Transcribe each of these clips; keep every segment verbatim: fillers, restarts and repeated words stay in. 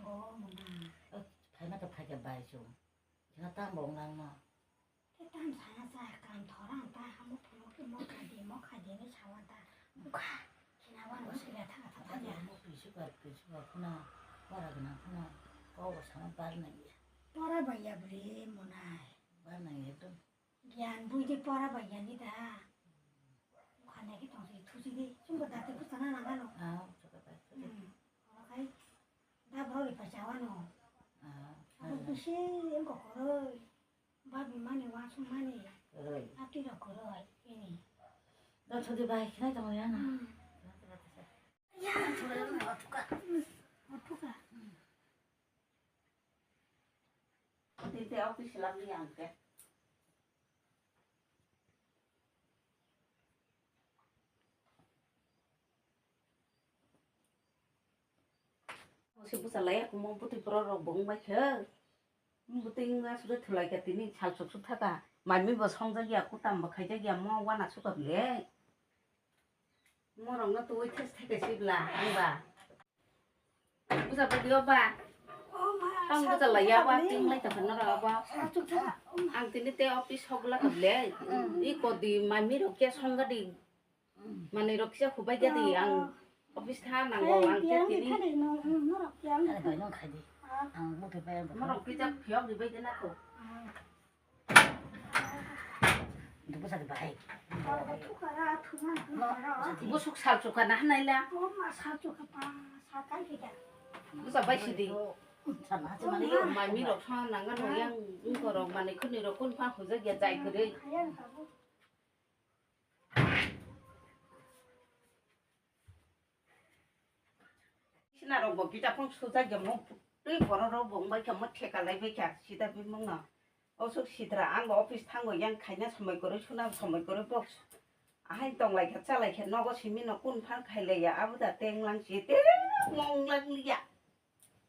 O mona. Phaima to phaikha bai chwng. Kha tamo wng langma. Tei tam sana cha kam thora ang ta hamo phunuk khe mo kha di, mo kha di hinwi sawa ta. Bukha khina wano sila thanga thangya. Mo pisukar, pisukar khuna, pora gwnang khuna, kok bo sama bar nangya. Pora baiya bwrwi monai. Bar nangya ekdom. Giyan bui de pora baiya ni da. Bukha nai khe tongsi thusi di, chumbo dati bwsana nangano. Ah, chukar bai, chukar. Hmm. Oro khai da borok ri pai chawano. Ah, abo bisi wngkha koroi. Babi mani, wasung mani. Oi. Atwi rok kwrwi, ini. Da thudi bai khnai tongo ya na. Hmm. Ya, thudi bai khnai tongo ya. Othuka. Othuka. Tei tei office lamni ang khe. Se bwsa lai ya, omo bwtwi borok rok bo wng bai khe. Bwtwi wng aswk thwlai kha, tini sal chuk chuk thaka. Mai mui bo songjak ya, kutam bo khaijak ya, mo wana sukha bile. Morok no twi thes theke sibla, ang ba. Bwsa bwtwi o ba. Tang bwsa lai ya ba, ting lai ta phano ra ba. Ang tini te office hok la kha bile. I kodi mai mui rok khe songja di. Manwi rok kisa hubai dia di, ang office tha nango, ang khe tini. Norok kisa phiyok di bai de na kho. Dubu sadi bahai. Busuk sal chuka na hanai la. Busa bai sidi. Mai mui rok tha nang ano yang ungko rok manwi khuni rok kun pha hujak ya jai kwrwi. Sina rok bo kita phone sujak ya mo twi borok rok bo wngbai kha mo theka lai bai kha sida bimung no. Osuk sidra ang bo office thango yang khaina somoi kwrwi suna somoi kwrwi bo ahai tong lai kha cha lai kha nogo simi no kun phan khai lai ya abo da teng lang si teng mong lang li ya.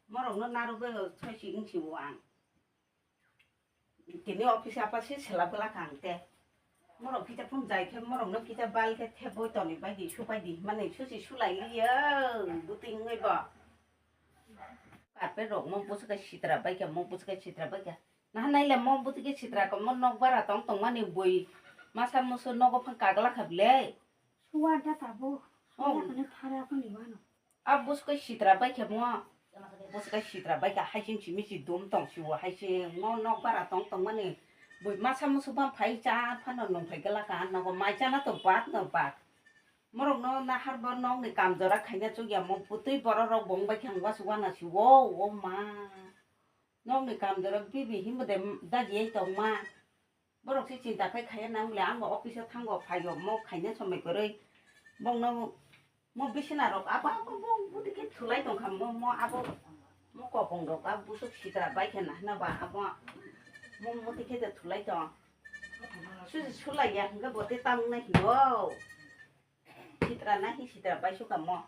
Morok no narwk bai soi si wng si o ang. Tini office apa si sela bwla kha ang te. Morok kita phone jai khe morok no kita bal khe theboi toni bai di su bai di mani susi sulai liyo bwtwi wngwi bo. Carpet rok mo bwswk khe sitra bai kha mo bwswk khe sitra bai kha. Naha nai le mo bwtwi khe sitra ko mo nok bara tong tong mani bui masa musu nogo phang kagla kha bile. Suwa da tabuk. Oh. Suwa kane thara kani wano. A bwswk sitra bai khe mo. Bwswk sitra bai khe haising simi si dum tong si o haising mo nok bara tong tong mani. Bui masa musu bam phai cha phano nung phai gala ka nogo mai chana to bak no bak. Morok no nahar bo nok ni kam jora khaina chuk ya mo bwtwi borok rok bong bai khe ang wasu wana si o o ma. Nok ni kam jora bibi himbo de dagi tong ma. Borok se chinta khai khaiya nang le, ang bo office o thango, phaio, mo khaina somoi kwrwi. Bongno mo bisina rok abo, abo, bo, bo dike thulai tong kha, mo, mo abo, mo kopong rok abo busuk sitra bai khe nahna ba, abo, mo, mo dike de thulai tong. Susi sulai ya, hingke bo te tang na hiyo. Sitra na hi sitra bai suka mo.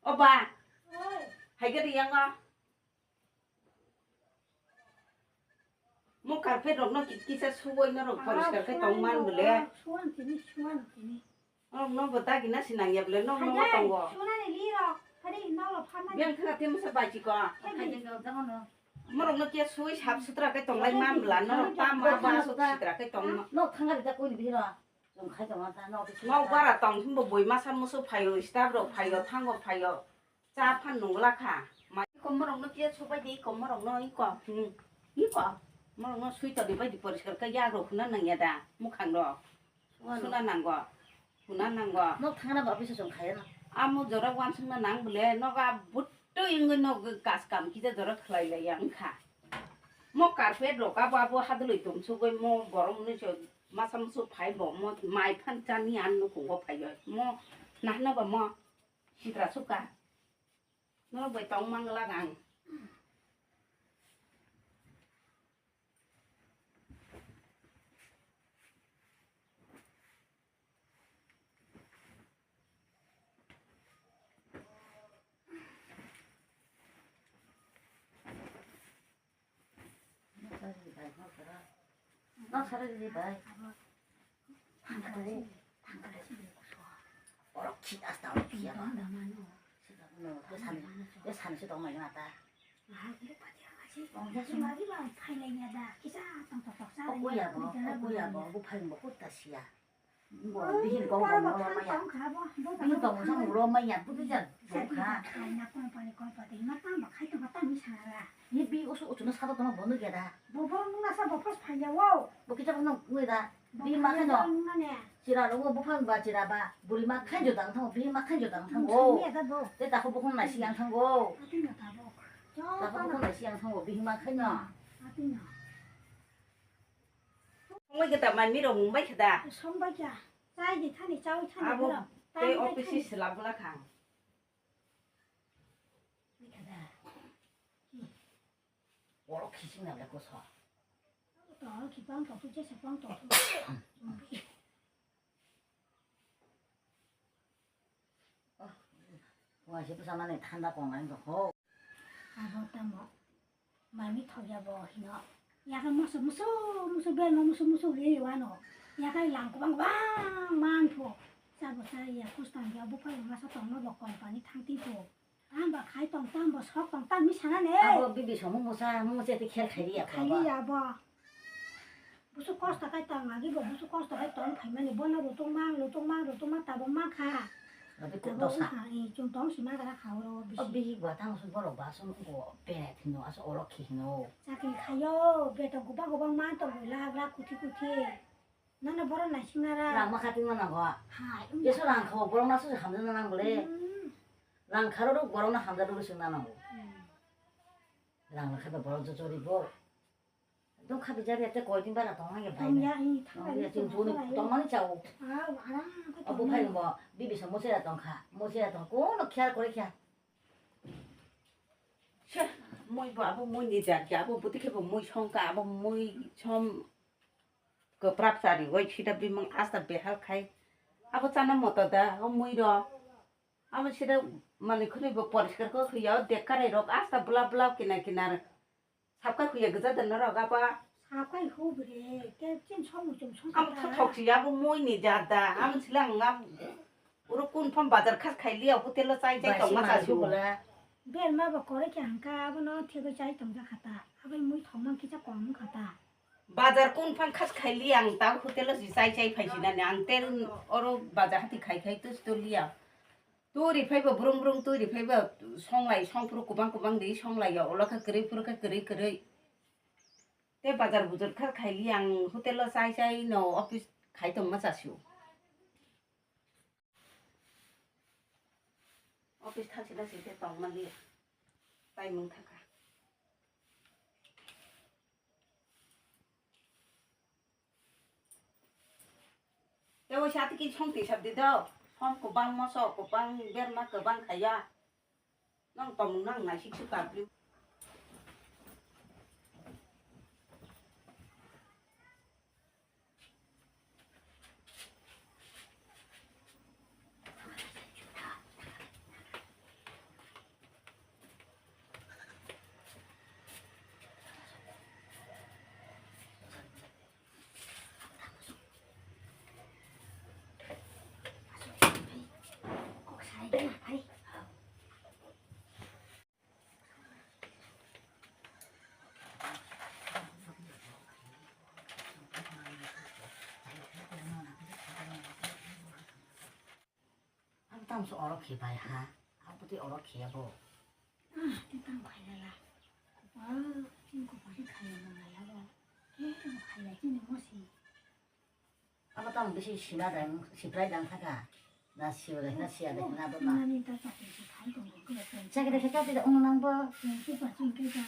O ba. Oi. Hai gari yang o. Mo carpet rok no ki-, kisa suwai norok poriskar khe tong man bole. Suwan tini, suwan tini. Norok no bo dagi na sinang ya bole, norok no bo tongo. Suwan ni li rok, phari norok pharna. Biyang kha te masa bai chiko. Morok no kia suwai sap sutra khe tong lai man bla, norok ta ma ba suk sitra khe tong ma. Nok thang gari ta koi ni bihiro. Nok bara tong himbo boi masa musu phaio, staff rok phaio, thango phaio. Cha phan nungla kha. Ma iko morok no kisa subai di, iko morok no iko. Hmm. Iko. Morok no sui todi bai di poriskar khe yak rok huna nang ya da. Mukhang rok. Suna nango. Huna nango. Nok thangna ba bisa chong khaya na. Amo jora wansung na nang bole, noga buttu ingoi nog kas kam kisa jora khlai lai ya wngkha. Mo carpet rok abo abo hadwlwi tong sugoi mo borok ni masa musu phai bo mo mai phan chani an nukhung bo phai mo nahna ba mo. Sitra suka. Norok bai tong mang glak ang. Nok sari di bai. Borok khi asta borok khi ya ba. Sika no, be sani, be sani se tong nai na ta. Okuya bo, okuya bo, buphang bo kota siya. Bo bihik kok bo moro maya. Bihik kok moro maya, buti jan. Ni bi usu usu na sado tama bono geda. Bo kita bono ngui da. Bihik ma khaino. Chira rogo buphang ba chira ba. Buri ma khainjo dang thango, bihik ma khainjo dang thango. Te tako bukhung nai siyang thango. Tako bukhung nai siyang thango, bihik ma khaino. Songbai khe da, manwi rok mungbai khe da. Songbai kha. Chai di thani, chawi thani. Abo borok. Tei tani office thani. Sila bwla kha. Oro khising na le koso. To khipang to tu jesa pang to tu. Wah, si pesan mana thanda kong lain to ho. Abo tamo. Mami thokya bo hino. Yakai musu musu musu bel musu musu ri wano. Yakai lang kubang bang man pho. Sabo sa ya kustan ya buphai masa tongno bo company thangti pho. Tamba khai tong, tamba sok tong, tamni sana ne. Abo bibi somo musa, musa te khel khai ya. Khai ya bo. Busu kosto kai tong agi bo, busu kosto kai tong phaimani bono rutung mang, rutung mang, rutung mang tabo mang kha. Abi ko dosa. Tabo wngkha, eh, chwng tong si magra kha oro bisi. O bihik ba tang su borok ba song ko bere thino aso oro khi hino. Chakri khayo, beto guba guba mang tong lak lak kuthi kuthi. Nana borok naising nara. Rang ma khating ma nango. Hai, wngya. Yeso rang kha borok nasu hamjana nang bole. Hmm. Rang kharo rok borok na hamjana rok sing nango. Hmm. Rang kha borok jojo ribo. Dong kha bijari ate koi din bara tong ya bai. Tong ya, i thang ya, ya, tin tong juni ya. Tong mani chao. Ah, arang kha. Abo phai mo, bibi sa mo se ya tong kha. Mo se ya tong ko no khya kore khya. Se, moi bo abo moi ni jat ya, abo buti khe bo moi song ka, abo moi som. Kwprap chari oi sida bimang asta behal khai. Abo chana moto da, o mui ro. Abo sida mani khuni bo poriskar ko huya, o dek karai rok asta bla bla kinar kinar. Sapkai huya gja da norok abo. Sapkai hu bre, ke chin song muchung song. Abo thok thok si abo mui ni jat da, abo silang abo. Uro kun pham bazar khas khai liya, hotel o chai chai tong ma cha su. Bel ma bo kore khe hangka, abo no thegwi chai tong ja kha ta. Abo mui thok mang kisa kom kha ta. Bazar kun phang khas khai li ang ta hotel o si chai chai phai sinani ang tel oro bazar hati khai khai tus to liya. Turi phai bo brung brung turi phai bo songlai song phuru kubang kubang di songlai ya ola kha kwrwi phuru kha kwrwi kwrwi. Te bazar bujor khas khai li ang hotel o chai chai no office khai tong ma cha su. Office thang sina site tong mali. Tai mung thaka. Te o sati ki song ti sab di do. Som kubang moso kubang berma kubang khaya. Nang tong nang nai sik sik kabli. Ang tang so oro khe bai ha, ang putwi oro khe bo. Ah, te tang khai la la. Kopal, chini kopal se khai la la ya bo. Ke bo khai la chini mo si. Abo tamo bisi sima dang, siprai dang thaka. Na siyo de, na siya de, na bo ma. Nani ta chakri se khai tong ko ko. Chakri se kati da ung nang bo. Yang ke pa ching ke da.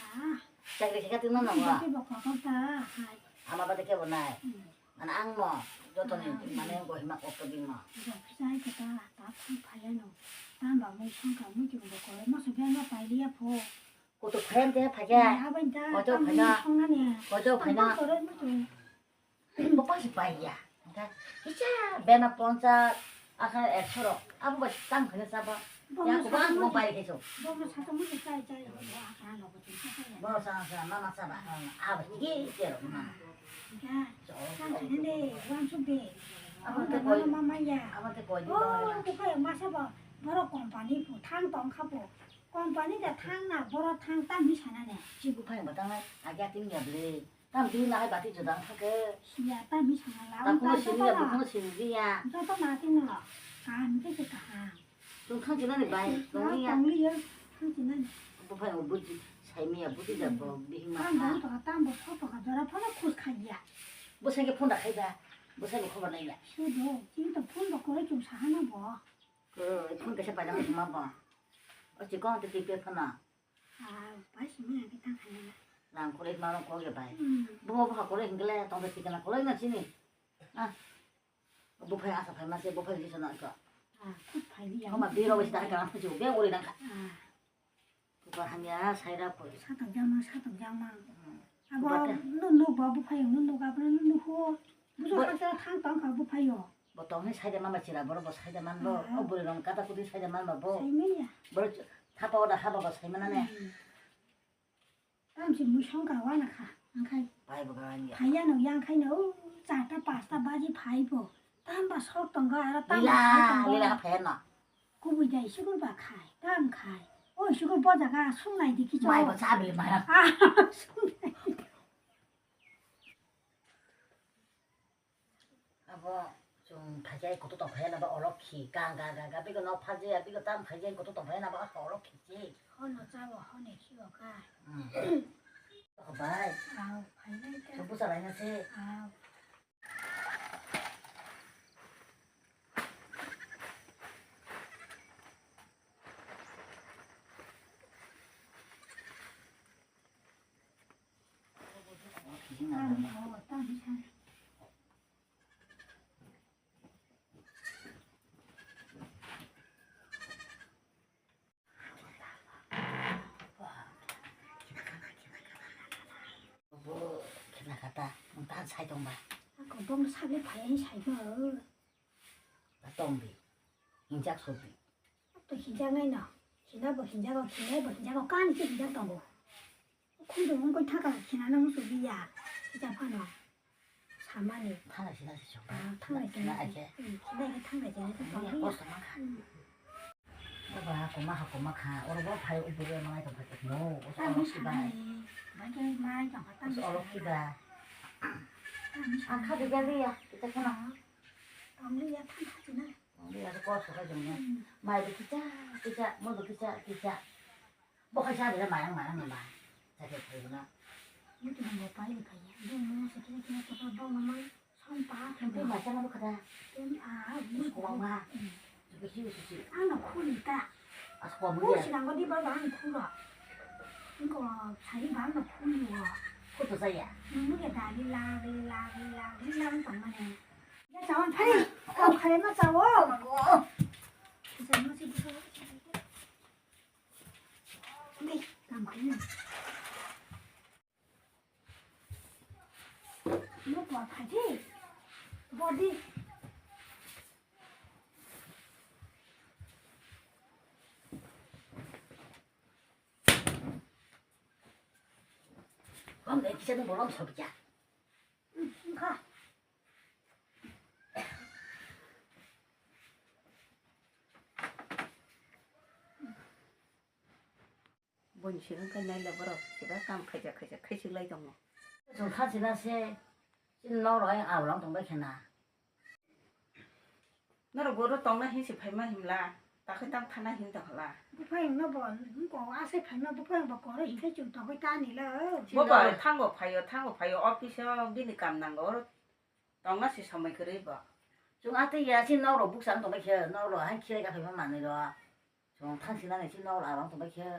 Chakri se kati no nang bo. Ke bo ko ko ta hai. Ama ba de ke bo nai. Hmm. Mana ang mo, joto ni mane bo hima ko ko ding mo. Bo sai ke ta ta khu phai no. Tam ba mo song ka mo ju bo ko mo so ga no pai liya pho. Ko to phai am te phai ga. Abang ta. Ko to phai na. Ko to phai na. Bo pasi pai ya. Kisa bema poncha akha ekso rok. Abo bai tang khana sabo. Ya ko bang mo pai ke so. Bo sa sa mo chai chai. Bo sa sa mama sa ba. Abo ye ye ro mama. Abo te koi. Mama ya. Abo te koi. Oh, ko kai ma sa ba. Boro company pu thang tong kha pu. Company da thang na, boro thang, tam hi sana ne. Chi buphai ba tang ai, agi ating ya ble. Tam di na ai bati jodang thake. Siya, tam hi sana la. Ta kuno sini ya, bukuno sini dia. Joto ma ating no. Kaham ke se kaham. Tung thang jinani bai, tong liya. Tong liya, thang jinani. Buphai o buji, sai miya buji ja bo, bihima. Tam bo to, tam bo photo ka jora phono khus khaiya. Bo sai ke phone da khaiba, bo sai bo khobor naiya. Sudo, chini to phone bo kore chung sahana bo. Ko, phone kaisa paida ma bo. O chikon te tipe phana. Ah, bai simi agi tang khana. Rang kore ma rong kore bai. Hmm. Bo bo ha kore hingle tong te tikana kore na chini. Ah. Buphai asa phai ma se buphai ni sana ka. Ah, khut phai di ya. Homa biro wis da ka phu be ori dang kha. Ah. Ko hamya sai ra ko. Satang jama, satang jama. Hmm. Abo bate. Nunu bo buphai nunu gabra nunu ho. Bujo bo- kha thang tang kha buphai yo. Bo tong ni sai de mama chira boro bo sai de man bo. Ah. O buri rong kata kudi sai de man bo. Sai me ya. Boro thapa oda haba bo sai mana ne. Hmm. Tamsi mui songkar wana kha, angkhai. Phaibo kha angya. Phaiya no yang khai no, charta pasta baji phaibo. Tamba sok tongo, aro tamba lila, sok tongo. Lila phaiya no. Kubui dai sukur ba khai, tam khai. Oi sukur bo jaga sungnai di kicho. Mai bo cha bili mara. Ah, sungnai. Abo chwng phaikhe kutu tong phaiya nabo olok khi, ga, ga, ga, ga, bego nok phaljakya, bego tam phaikhe kutu tong phaiya nabo asa olok khi se. Hono chao, hone khio ka. Hmm. Bai. Au, phainai ka. Chwng bwsa laina se. Au. Bo khena kata, nwng ta sai tong ba. Ako bong sabi phai sai ba. Tong di. Hinjak so di. To hinjak nai no. Hina bo hinjak o, hina bo hinjak o, kani se hinjak tongo. Khum do wng koi thaka khina nang su biya. Hija phano. Samani. Thanglai sina se chwng. Ah, thanglai sina. Khina aje. Hmm, khina aje thanglai sina se chwng. Kosto ma kha. Hmm. O ba, hakuma, hakuma kha. Oro bo phai, o bwrwi manai tong kha. No, o sa oro kiba. Bai khe mai tong kha. O sa oro kiba. Ang kha de jali ya, kita khana. Tong li ya, thang kha sina. Tong li ya, kosto kha jong ya. Hmm. Mai bo kicha, kicha, mo bo kicha, kicha. Bo khai cha bela mayang mayang ni ba. Cha khe phai na. Mutu bo pai ni phai ya. Bo mo se kila kila to ba ma ma. Som pa. Khe bo ma cha ma bo khada. Ken a, ni ko ma. Ke si si si. Ano khuli ta. As ko mo ya. Ko si nang di ba ba ni khula. Ni ko sai ba na khuli wa. Ko to sa ya. Ni ke da li la li la li la li la pa ma ne. Ya sa wan phai. Ko khai ma cha wo. Ko. Sa ma si ko. Ni, kam khai na. Mo por phai di. Body. Kom dai kisa ni bolong sobi ya. Kha. Boni sini wngkha naila borok sida kam khaijak khaijak khaisik lai tongo. Chwng kha sina se chini nok rok ayang abrang tong bai khana. Norok boro tongna hinsi phaima himla takhai tang thana hin tong khala. Buphai wngno bo wngko asai phaima buphai wngbo koro hinkhe chwng tongwi ta nila. Bo ba thango phaio thango phaio office o bini kam nango oro tongna si somoi kwrwi bo. Chwng atwi ya chini nok rok bukcha wng tong bai khe nok rok hain khirai ka phaima manwi rok. Chwng thang sinani chini nok rok abrang tong bai khe.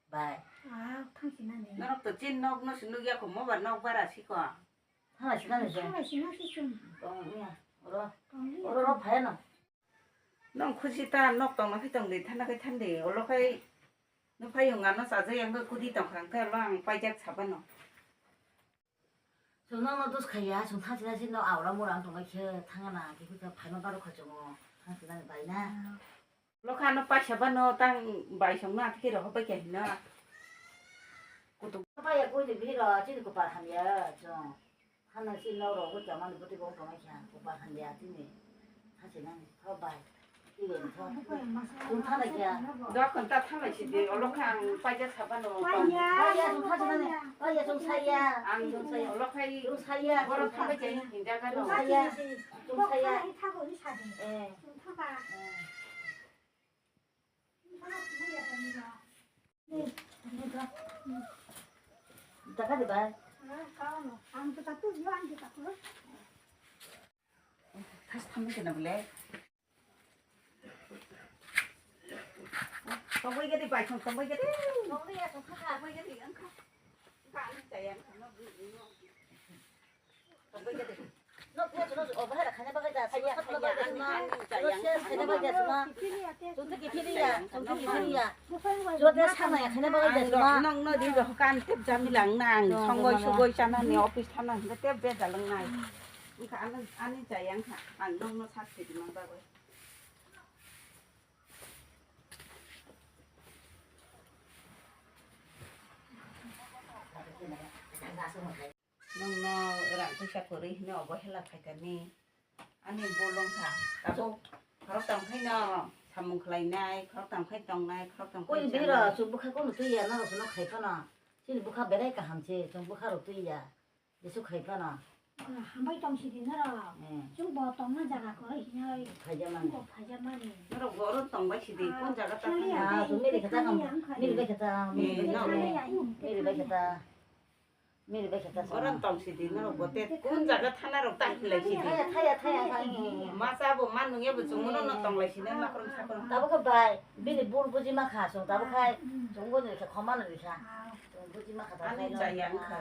Bai. Ah, thang sinani. Norok to chin nok no se nukya kho, mo ba nok bara si ko. Thang lai sinani se. Thang lai sina si chwng. Tong ya. Oro. Tong ya. Oro ro phaya no. Nong khusi ta nok tong na khai tong di, thana khai than di. Olo khai no phai yung ano sa jai ang kudi tong khang khe lo ang paijak sabano. Chwng nokno dos khaiya, chwng thang sina si nok aura mura wng tongbai khe thangana, khe khe phaima barokha chwng o thang sinani bai na. Lokha no paisa bano tang bai song na thike roho bai khe hino. Kutuk. Paya koi ni bihiro chini kopal hamya chwng. Hana si nok rogo chamani bwtwi bo tongbai kha kopal hamya chini. Thang sinani tho bai. Chwng thanglai kha. Dua khonta thanglai si di, olo kha ang paijak sabano. Paiya, chwng thanglai, paiya, chwng saya. Ang chwng saya, olo khai. Chwng saya, borok thangbai chai hinjak ano. Chwng saya, chwng saya. Eh. Eh. Jaga de bai. Ang to tatu, ang to tatu. Thas thamwi kena bole. Tongbai gadi bai, tongbai gadi. Tongbai ya, tongkha, tongbai gadi, angkha. Angkha, angkha, angkha. Tongbai gadi. No, no, no, o bahai khaina bagwi da, sabo sakna bagwi da, suma. Sabo share khaina bagwi da, suma. Chungthu kiphiliya, chungthu kiphiliya. Jote sakna khaina bagwi da, suma. Nong no di rohkan tep jamilang nang, songoi sugoi chana ni office thana hingke tep be dalang nai. Angkha, ani, ani jayang kha, ang nong no sak sidi mang bagwi. Nwng no rang puisa kwrwi hwnwi obo hela phaikani. Ani bolong kha. Tabuk khorok tong khaino samung khlainai, khorok tong khai tongnai, khorok tong khai chanai. Koi bira chuk bwkha kono twi ya, norok sono khai phano. Chini bwkha belai kaham se, chwng bwkha rok twi ya. Jesu khai phano. Hambai tong sidi norok. Eh. Chwng bo tongna jaga kwrwi hinwi. Phaijamani. Chwng bo phaijamani. Norok bo oro tongbai sidi, ah, kon jaga ta thangya. Ah, chwng miri khata kam. Miri bai khata. Eh, no. Miri bai khata. Miri bai khata. Oro tong sidi norok bo te kon jaga thana rok ta hinlai sidi. Thaya, thaya, thaya, thaya. Masa bo man nungya bo chwng no tonglai sidi, makrong sakrong. Tabuk khe bai, bini bul buji ma kha, chwng tabuk khai. Chwng bo ni khe khoma no rikha. Chwng buji ma kha ta. Ani khai no. Jaya wngkha.